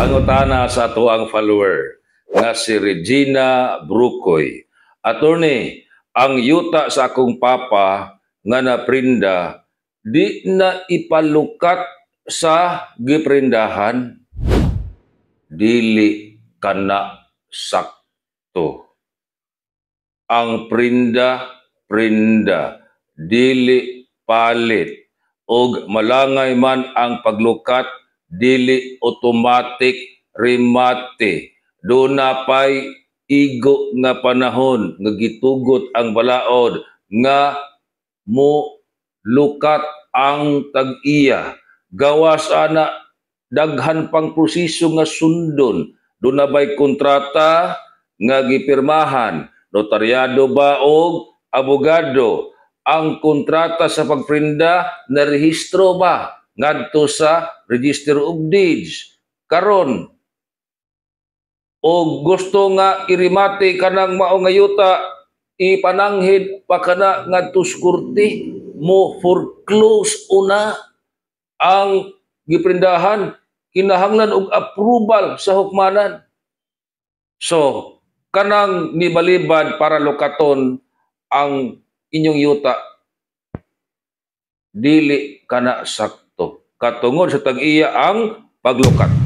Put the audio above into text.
Pangutana sa atoang follower nga si Regina Brukoy. "Attorney, ang yuta sa akong papa nga naprinda, di na ipalukat sa giprindahan?" Dili kana sakto. Ang prinda, prinda, dili palit. Og malangay man ang paglukat, dili automatic remate. Duna pay igo nga panahon nga gitugot ang balaod nga mo lukat ang tag-iya. Gawas ana, daghan pang proseso nga sundon. Duna bay kontrata nga gipirmahan, notaryado ba og abogado? Ang kontrata sa pagprinda, narehistro ba ngadto sa Register of Deeds? Karon, o gusto nga irimate kanang mao nga yuta, ipananghid pa kana ngadto sa korte, mo foreclose una ang giprindahan, kinahanglan og approval sa hukmanan. So kanang nibalibad para lukaton ang inyong yuta, dili kana sakto katungod sa tag-iya ang paglukat.